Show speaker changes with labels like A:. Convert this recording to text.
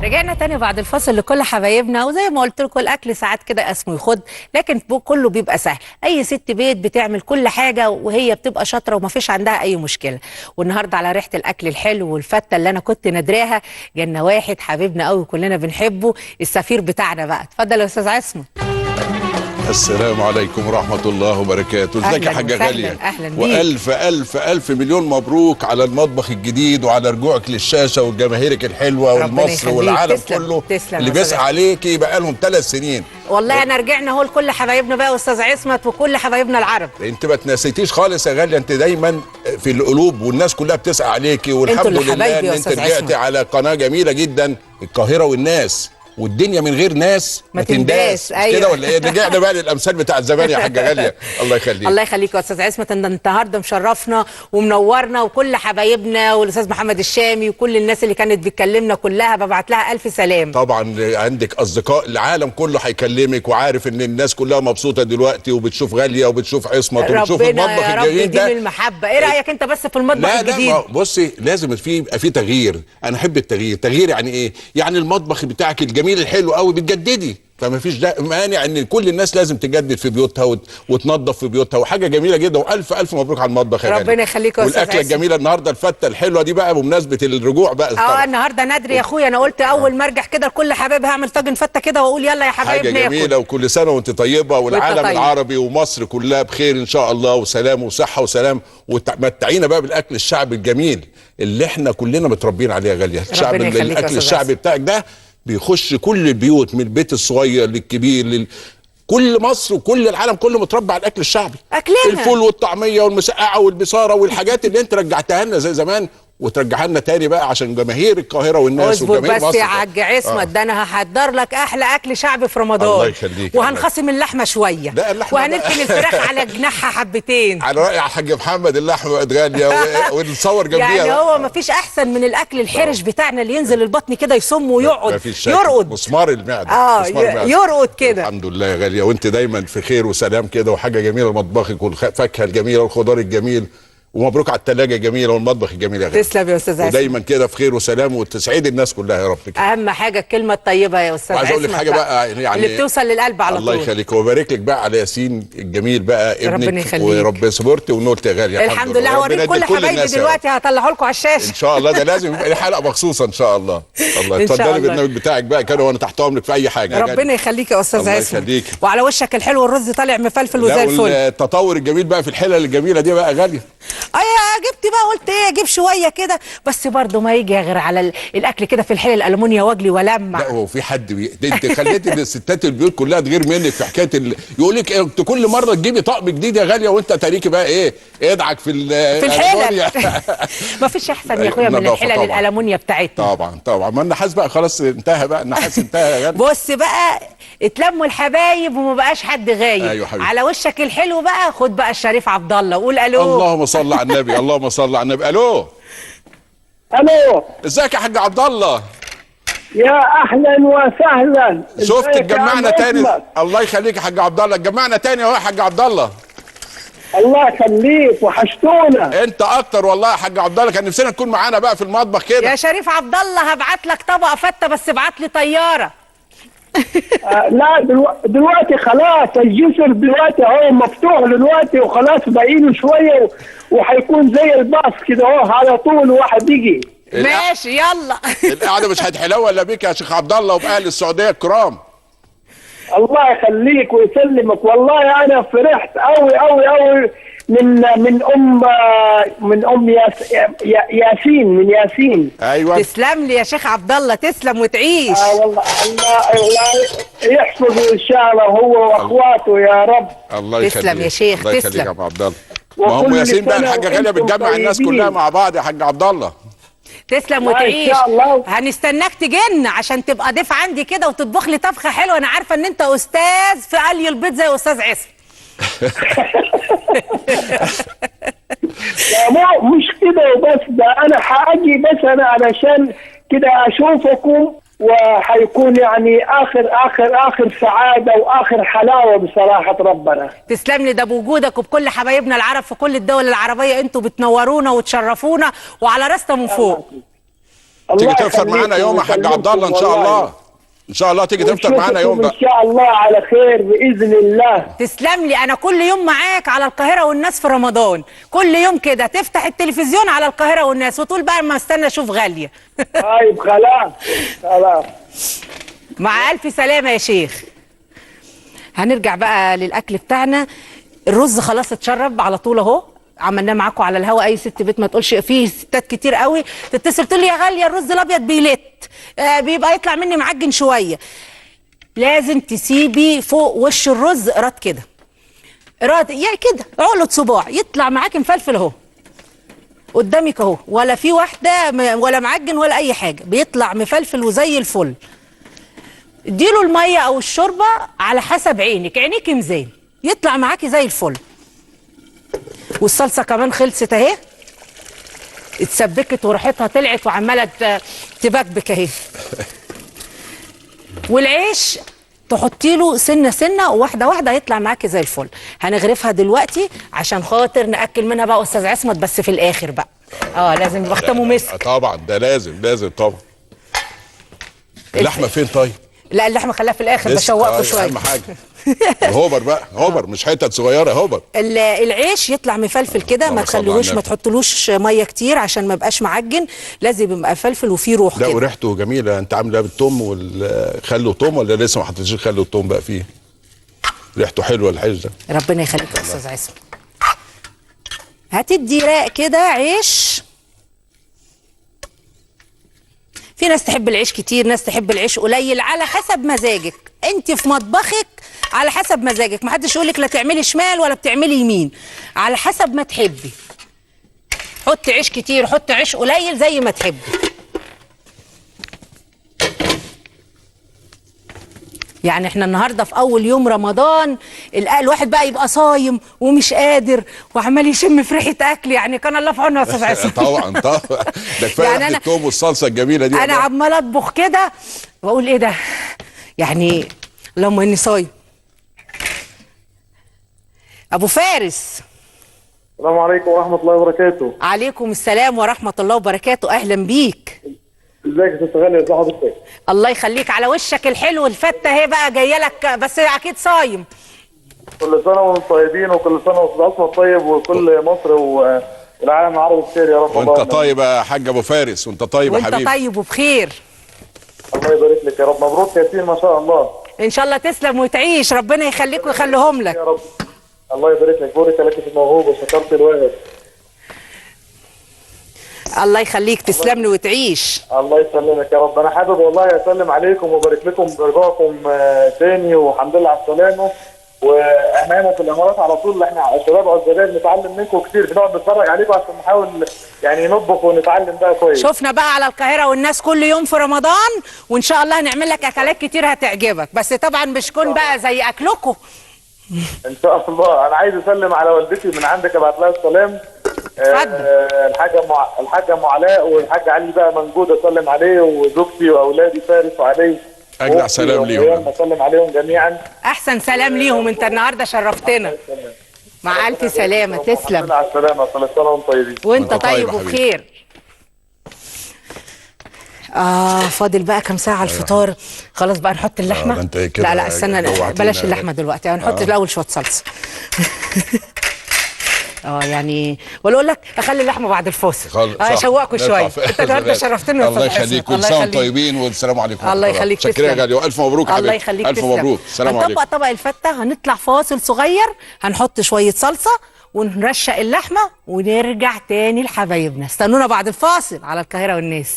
A: رجعنا تاني بعد الفاصل لكل حبايبنا، وزي ما قلت لكم الاكل ساعات كده اسمه يخد، لكن كله بيبقى سهل. اي ست بيت بتعمل كل حاجة وهي بتبقى شاطرة ومفيش عندها اي مشكلة. والنهارده على ريحه الاكل الحلو والفته اللي انا كنت نادراها، جالنا واحد حبيبنا قوي كلنا بنحبه، السفير بتاعنا بقى. اتفضل يا استاذ عصمت.
B: السلام عليكم ورحمة الله وبركاته. ازيك يا حاجة غالية؟
A: أهلا بيك.
B: وألف ألف ألف مليون مبروك على المطبخ الجديد وعلى رجوعك للشاشة وجماهيرك الحلوة والمصر والعالم كله.
A: تسلم
B: اللي بيسعى عليكي بقالهم 3 سنين.
A: والله أنا رجعنا اهو لكل حبايبنا بقى أستاذ عصمت وكل حبايبنا العرب.
B: أنت ما تنسيتيش خالص يا غالية، أنت دايما في القلوب والناس كلها بتسعى عليكي، والحمد لله إن أنت رجعتي على قناة جميلة جدا، القاهرة والناس والدنيا من غير ناس ما تنداس. أيوة. كده ولا ايه؟ رجعنا بقى للامثال بتاع زمان يا حاجة غالية. الله يخليك.
A: الله يخليك يا استاذ عصمت، انت النهارده مشرفنا ومنورنا، وكل حبايبنا والاستاذ محمد الشامي وكل الناس اللي كانت بتكلمنا كلها ببعت لها الف سلام.
B: طبعا عندك اصدقاء العالم كله هيكلمك، وعارف ان الناس كلها مبسوطة دلوقتي وبتشوف غالية وبتشوف عصمت وبتشوف المطبخ الجديد ده.
A: المحبة. ايه رايك انت بس في المطبخ الجديد؟
B: لا بصي، لازم يبقى في تغيير. انا احب التغيير. تغيير يعني ايه؟ يعني المطبخ بتاعك الجميل الحلو قوي بتجددي، فما فيش ده مانع ان كل الناس لازم تجدد في بيوتها وتنظف في بيوتها، وحاجه جميلة جدا. والف الف مبروك على المطبخ يا غالي.
A: ربنا يخليك يا استاذ.
B: والاكله الجميلة النهارده، الفته الحلوة دي بقى بمناسبة الرجوع بقى.
A: النهارده نادري يا اخويا، انا قلت اول ما ارجع كده لكل حبايبي هعمل طاجن فته كده واقول يلا يا حبايبي
B: حاجة جميلة. وكل سنة وانت طيبة، والعالم طيب. العربي ومصر كلها بخير ان شاء الله، وسلام وصحة وسلام. ومتعينا بقى بالاكل الشعبي الجميل اللي احنا كلنا متربيين عليه يا غالية. الشعب الاكل الشعبي بتاعك ده بيخش كل البيوت، من البيت الصغير للكبير كل مصر وكل العالم كله متربى على الاكل الشعبي.
A: اكلنا
B: الفول والطعميه والمسقعه والبصاره والحاجات اللي انت رجعتها لنا زي زمان وترجعها لنا تاني بقى عشان جماهير القاهرة والناس وجماهير مصر.
A: بس يا حاج عصمت، ده انا هحضر لك احلى اكل شعبي في رمضان.
B: الله يخليك.
A: وهنخصم اللحمة شوية، وهنركن الفراخ على جناحها حبتين.
B: على راي حاج محمد اللحمة بقت غالية ونتصور جنبيها.
A: يعني هو ما فيش احسن من الاكل الحرش بتاعنا اللي ينزل البطن كده يصم ويقعد يرقد.
B: مسمار المعدة.
A: يرقد كده.
B: الحمد لله يا غالية، وانت دايما في خير وسلام كده، وحاجه جميلة مطبخك والفاكهه الجميلة والخضار الجميل، ومبروك على الثلاجة الجميلة والمطبخ الجميل يا غالي.
A: تسلم يا استاذ عصمت.
B: ودايما كده في خير وسلام وتسعيد الناس كلها يا رب كده.
A: اهم حاجة الكلمة الطيبة يا استاذ عصمت.
B: وعايز اقول لك حاجة بقى، يعني
A: اللي بتوصل للقلب على طول.
B: الله يخليك ويبارك لك بقى على ياسين الجميل بقى ابنك.
A: ربنا يخليك.
B: ورب صبرتي ونولت يا غالية.
A: الحمد لله. هوريك كل حبايبي دلوقتي، هطلعه لكم على الشاشة
B: ان شاء الله. ده لازم يبقى لي حلقة مخصوصة ان شاء الله. الله. اتفضلي البرنامج بتاعك بقى كده، وانا تحت امرك في اي حاجة.
A: ربنا يخليك يا استاذ عصمت. وعلى وشك الحلو الرز طالع مفلفل وزي الفل.
B: التطور الجميل بقى في الحلل الجميلة دي بقى غالية.
A: ايوه جبت بقى، قلت ايه اجيب شوية كده، بس برضه ما يجي غير على الاكل كده في الحلل الالمونيا واجلي ولمع.
B: لا هو في حد انت خليتي الستات البيوت كلها تغير منك في حكاية يقول لك انت كل مرة تجيبي طقم جديد يا غالية، وانت تاريكي بقى ايه ادعك في
A: الحلل. ما فيش احسن يا اخويا من الحلل الالمونيا بتاعتنا.
B: طبعا طبعا. ما النحاس بقى خلاص انتهى بقى، النحاس انتهى يا غالية.
A: بص بقى اتلموا الحبايب وما بقاش حد غايب.
B: أيوة حبيبي.
A: على وشك الحلو بقى خد بقى الشريف عبد الله وقول الو.
B: اللهم صل على النبي. اللهم صل على النبي. الو
C: الو.
B: ازيك يا حاج عبد الله؟
C: يا اهلا وسهلا.
B: شفت اتجمعنا تاني. الله يخليك يا حاج عبد الله، اتجمعنا تاني اهو يا حاج عبد الله.
C: الله يخليك، وحشتونا.
B: انت اكتر والله يا حاج عبد الله، كان نفسنا تكون معانا بقى في المطبخ كده.
A: يا شريف عبد الله هبعت لك طبق فته، بس ابعت لي طيارة.
C: لا دلوقتي خلاص الجسر دلوقتي اهو مفتوح دلوقتي، وخلاص باقي له شوية وهيكون زي الباص كده اهو على طول واحد يجي.
A: ماشي يلا.
B: القعدة مش هتحلو الا بيك يا شيخ عبد الله وباهل السعودية الكرام.
C: الله يخليك ويسلمك. والله انا فرحت قوي قوي قوي من ام ياسين، من ياسين.
B: ايوه
A: تسلم لي يا شيخ عبد الله، تسلم وتعيش.
C: والله الله يحفظه ان شاء الله هو واخواته يا رب.
B: الله يخليك.
A: تسلم يا شيخ.
B: الله يخليك يا ابو عبد الله. ما هم ياسين بقى الحاجة غالية بتجمع الناس كلها مع بعض يا حاج عبد الله.
A: تسلم وتعيش. هنستناك تجن عشان تبقى ضيف عندي كده وتطبخ لي طبخه حلوة. انا عارفه ان انت استاذ في قلي البيض زي استاذ عصمت.
C: لا مش كده وبس، ده انا هاجي بس انا علشان كده اشوفكم، وهيكون يعني اخر اخر اخر سعادة واخر حلاوة بصراحة ربنا.
A: تسلم لي، ده بوجودك وبكل حبايبنا العرب في كل الدول العربية، انتوا بتنورونا وتشرفونا وعلى راسنا من فوق.
B: تيجي تفطر معانا يوم يا حاج عبد الله ان شاء الله. ان شاء الله تيجي تفطر معانا يوم بقى
C: ان شاء الله على خير باذن الله.
A: تسلم لي، انا كل يوم معاك على القاهرة والناس في رمضان، كل يوم كده تفتح التلفزيون على القاهرة والناس وتقول بقى ما استنى اشوف غالية.
C: طيب خلاص خلاص،
A: مع الف سلامه يا شيخ. هنرجع بقى للاكل بتاعنا. الرز خلاص اتشرب على طول اهو، عملناه معاكم على الهوا. اي ست بيت ما تقولش، فيه ستات كتير قوي تتصل تقول لي يا غالية الرز الابيض بيلت، بيبقى يطلع مني معجن شوية. لازم تسيبي فوق وش الرز قراد كده، قراد يعني كده عقله صباع، يطلع معاكي مفلفل اهو قدامك اهو، ولا في واحدة ولا معجن ولا اي حاجة، بيطلع مفلفل وزي الفل. اديله المية او الشوربة على حسب عينك، عينيك ميزان، يطلع معاكي زي الفل. والصلصه كمان خلصت اهي، اتسبكت وريحتها طلعت وعماله تبكبك اهي. والعيش تحطي له سنة سنة وواحدة واحدة هيطلع معاكي زي الفل. هنغرفها دلوقتي عشان خاطر ناكل منها بقى استاذ عصمت، بس في الاخر بقى لازم يبقى ختمه مسك
B: طبعا، ده لازم لازم طبعا. اللحمة فين طيب؟
A: لا اللحمة خليها في الاخر، بشوقكم شوية.
B: اهم حاجة الهوبر بقى، هوبر مش حتت صغيرة، هوبر.
A: العيش يطلع مفلفل كده، ما تخليهوش، ما تحطلوش مية كتير عشان ما يبقاش معجن، لازم يبقى مفلفل وفيه روح كده.
B: لا وريحته جميلة. انت عامله بالثوم والخل وثوم ولا لسه ما حطيتيش خل وثوم بقى فيه؟ ريحته حلوة العيش ده.
A: ربنا يخليك يا استاذ عصمت. هتدي راق كده عيش. في ناس تحب العيش كتير، ناس تحب العيش قليل، على حسب مزاجك انت في مطبخك، على حسب مزاجك. ما حدش يقولك لا تعملي شمال ولا بتعملي يمين، على حسب ما تحبي. حطي عيش كتير، حطي عيش قليل، زي ما تحبي. يعني احنا النهارده في اول يوم رمضان، الواحد بقى يبقى صايم ومش قادر وعمال يشم في ريحه اكل، يعني كان الله في عونه يا استاذ عصام.
B: طبعا طبعا، ده كفاية يعني ريحه الثوم والصلصه الجميلة دي.
A: انا عماله اطبخ كده واقول ايه ده، يعني اللهم اني صايم. ابو فارس،
D: السلام عليكم ورحمة الله وبركاته.
A: عليكم السلام ورحمة الله وبركاته، اهلا بيك.
D: ازيك يا ست غالية، ازي حضرتك؟
A: الله يخليك، على وشك الحلو الفته اهي بقى جاية لك، بس اكيد صايم.
D: كل سنة وانتم طيبين، وكل سنة واستاذ عصمت طيب، وكل مصر والعالم العربي بخير يا رب.
B: وانت طيب يا حاج ابو فارس، وانت طيب يا حبيبي.
A: وانت طيب وبخير.
D: الله يبارك لك يا رب. مبروك ياسين ما شاء الله.
A: ان شاء الله تسلم وتعيش، ربنا يخليك ويخليهم لك
D: يا رب. الله يبارك لك، بورك لك في الموهوب وشكرت الواهب.
A: الله يخليك، تسلم لي وتعيش.
D: الله يسلمك يا رب. انا حابب والله اسلم عليكم وابارك لكم برجوعكم تاني، والحمد لله على السلامة. واحنا هنا في الامارات على طول احنا الشباب والزبائن بنتعلم منكم كتير، بنقعد نتفرج عليكم عشان نحاول يعني نطبخ ونتعلم بقى كويس.
A: شفنا بقى على القاهرة والناس كل يوم في رمضان، وان شاء الله هنعمل لك اكلات كتير هتعجبك، بس طبعا مش كون بقى زي اكلكم.
D: ان شاء الله. انا عايز اسلم على والدتي من عندك، ابعت لها السلام. الحاجة ام علاء والحاج علي بقى موجود، اسلم عليه، وزوجتي واولادي فارس وعلي.
B: اجدع سلام ليهم،
D: اسلم عليهم جميعا.
A: احسن سلام ليهم، انت النهارده شرفتنا. مع الف سلامه، تسلم.
D: على السلامة، كل سنة وانتم طيبين.
A: وانت طيب وبخير. فاضل بقى كام ساعة على الفطار؟ خلاص بقى نحط اللحمة. لا لا استنى، بلاش اللحمة دلوقتي، هنحط الاول شوية صلصه. يعني ولا اقول لك اخلي اللحمة بعد الفاصل، اشوقكم شوية. انت النهارده شرفتنا.
B: الله يخليك، كل سنة وانتم طيبين والسلام عليكم.
A: الله يخليك،
B: شكرا يا غالي، والف مبروك حبيبي.
A: الله يخليك،
B: الف مبروك. السلام عليكم.
A: هنطبق طبق الفته، هنطلع فاصل صغير، هنحط شوية صلصه ونرشق اللحمة ونرجع تاني لحبايبنا. استنونا بعد الفاصل على القاهرة والناس.